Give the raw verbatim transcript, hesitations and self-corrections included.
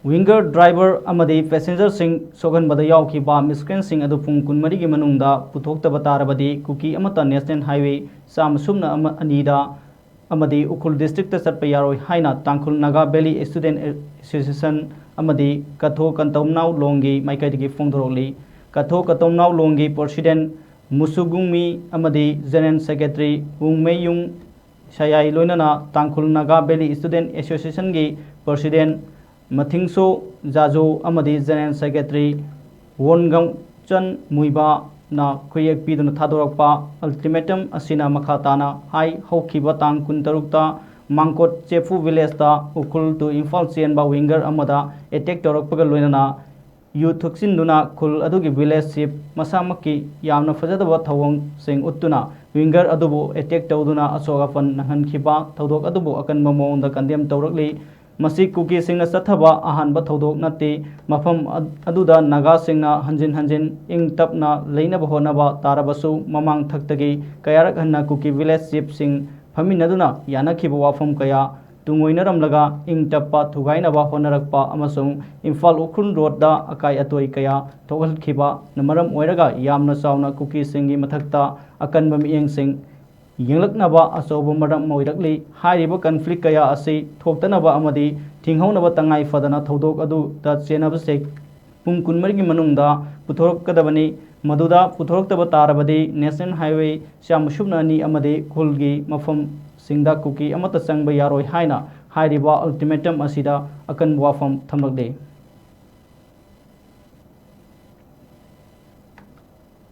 Winger driver ꯑꯃꯗꯤ passengerꯁꯤꯡ ꯁꯣꯛꯍꯟꯕꯗ ꯌꯥꯎꯈꯤꯕ miscreantꯁꯤꯡ ꯑꯗꯨ ꯄꯨꯡ ꯀꯨꯟꯃꯔꯤꯒꯤ ꯃꯅꯨꯡꯗ ꯄꯨꯊꯣꯛꯇꯕ ꯇꯥꯔꯕꯗꯤ ꯀꯨꯀꯤ ꯑꯃꯠꯇ National Highway ꯆꯥꯝꯃ ꯁꯨꯞꯅ ꯑꯃ ꯑꯅꯤꯗ ꯑꯃꯗꯤ ꯎꯈ꯭ꯔꯨꯜ districtꯇ ꯆꯠꯄ ꯌꯥꯔꯣꯏ ꯍꯥꯏꯅ ꯇꯥꯡꯈꯨꯜ Naga Valley Student Association ꯑꯃꯗꯤ ꯀꯊꯣ ꯀꯟꯇꯧꯅꯥꯎ ꯂꯣꯡꯒꯤ ꯃꯥꯏꯀꯩꯗꯒꯤ ꯐꯣꯡꯗꯣꯔꯛꯂꯤ꯫ ꯀꯊꯣ ꯀꯟꯇꯧꯅꯥꯎ ꯂꯣꯡꯒꯤ president ꯃꯨꯁꯨꯒꯨꯡꯃꯤ ꯑꯃꯗꯤ general secretary ꯋꯨꯡꯃꯦꯌꯨꯡ ꯁꯌꯥꯏ ꯂꯣꯏꯅꯅ ꯇꯥꯡꯈꯨꯜ Naga Valley Student Associationꯒꯤ president ꯃꯊꯤꯡꯁꯣ ꯖꯥꯖꯣ ꯑꯃꯗꯤ general secretary ꯋꯣꯟꯒꯝꯆꯟ ꯃꯨꯏꯕꯥꯅ ꯈꯨꯌꯦꯛ ꯄꯤꯗꯨꯅ ꯊꯥꯗꯣꯔꯛꯄ ultimatum ꯑꯁꯤꯅ ꯃꯈꯥ ꯇꯥꯅ ꯍꯥꯏ, ꯍꯧꯈꯤꯕ ꯇꯥꯡ ꯀꯨꯟꯇꯔꯨꯛꯇ ꯃꯥꯡꯀꯣꯠ ꯆꯦꯐꯨ villageꯇ ꯎꯈ꯭ꯔꯨꯜ to ꯏꯝꯐꯥꯜ ꯆꯦꯟꯕ winger ꯑꯃꯗ attack ꯇꯧꯔꯛꯄꯒ ꯂꯣꯏꯅꯅ ꯌꯨ ꯊꯛꯆꯤꯟꯗꯨꯅ ꯈꯨꯜ ꯑꯗꯨꯒꯤ village chief ꯃꯁꯥꯃꯛꯀꯤ ꯌꯥꯝꯅ ꯐꯖꯗꯕ ꯊꯧꯑꯣꯡꯁꯤꯡ ꯎꯠꯇꯨꯅ winger ꯑꯗꯨꯕꯨ attack ꯇꯧꯗꯨꯅ ꯑꯁꯣꯛ ꯑꯄꯟ ꯅꯪꯍꯟꯈꯤꯕ ꯊꯧꯗꯣꯛ ꯑꯗꯨꯕꯨ ꯑꯀꯟꯕ ꯃꯑꯣꯡꯗ condemn ꯇꯧꯔꯛꯂꯤ꯫ ꯃꯁꯤ ꯀꯨꯀꯤꯁꯤꯡꯅ ꯆꯠꯊꯕ ꯑꯍꯥꯟꯕ ꯊꯧꯗꯣꯛ ꯅꯠꯇꯦ꯫ ꯃꯐꯝ ꯑꯗꯨꯗ ꯅꯥꯒꯥꯁꯤꯡꯅ ꯍꯟꯖꯤꯟ ꯍꯟꯖꯤꯟ ꯏꯪ ꯇꯞꯅ ꯂꯩꯅꯕ ꯍꯣꯠꯅꯕ ꯇꯥꯔꯕꯁꯨ, ꯃꯃꯥꯡ ꯊꯛꯇꯒꯤ ꯀꯌꯥꯔꯛ ꯍꯟꯅ ꯀꯨꯀꯤ village chiefꯁꯤꯡ ꯐꯝꯃꯤꯟꯅꯗꯨꯅ ꯌꯥꯅꯈꯤꯕ ꯋꯥꯐꯝ ꯀꯌꯥ ꯇꯨꯡꯑꯣꯏꯅꯔꯝꯂꯒ ꯏꯪ ꯇꯞꯄ ꯊꯨꯒꯥꯏꯅꯕ ꯍꯣꯠꯅꯔꯛꯄ ꯑꯃꯁꯨꯡ ꯏꯝꯐꯥꯜ ꯎꯈ꯭ꯔꯨꯜ ꯔꯣꯗꯇ ꯑꯀꯥꯏ ꯑꯇꯣꯏ ꯀꯌꯥ ꯊꯣꯛꯍꯟꯈꯤꯕꯅ ꯃꯔꯝ ꯑꯣꯏꯔꯒ ꯌꯥꯝꯅ ꯆꯥꯎꯅ ꯀꯨꯀꯤꯁꯤꯡꯒꯤ ꯃꯊꯛꯇ ꯑꯀꯟꯕ ꯃꯤꯠꯌꯦꯡꯁꯤꯡ ꯌꯦꯡꯂꯛꯅꯕ ꯑꯆꯧꯕ ꯃꯔꯝ ꯑꯣꯏꯔꯛꯂꯤ꯫ ꯍꯥꯏꯔꯤꯕ conflict ꯀꯌꯥ ꯑꯁꯤ ꯊꯣꯛꯇꯅꯕ ꯑꯃꯗꯤ ꯊꯤꯡꯍꯧꯅꯕ ꯇꯉꯥꯏ ꯐꯗꯅ ꯊꯧꯗꯣꯛ ꯑꯗꯨꯗ ꯆꯦꯟꯅꯕꯁꯦ ꯄꯨꯡ ꯀꯨꯟꯃꯔꯤꯒꯤ ꯃꯅꯨꯡꯗ ꯄꯨꯊꯣꯔꯛꯀꯗꯕꯅꯤ꯫ ꯃꯗꯨꯗ ꯄꯨꯊꯣꯔꯛꯇꯕ ꯇꯥꯔꯕꯗꯤ National Highway ꯆꯥꯝꯃ ꯁꯨꯞꯅ ꯑꯅꯤ ꯑꯃꯗꯤ ꯈꯨꯜꯒꯤ ꯃꯐꯝꯁꯤꯡꯗ ꯀꯨꯀꯤ ꯑꯃꯠꯇ ꯆꯪꯕ ꯌꯥꯔꯣꯏ ꯍꯥꯏꯅ ꯍꯥꯏꯔꯤꯕ ultimatum ꯑꯁꯤꯗ ꯑꯀꯟꯕ ꯋꯥꯐꯝ ꯊꯝꯂꯛꯂꯤ꯫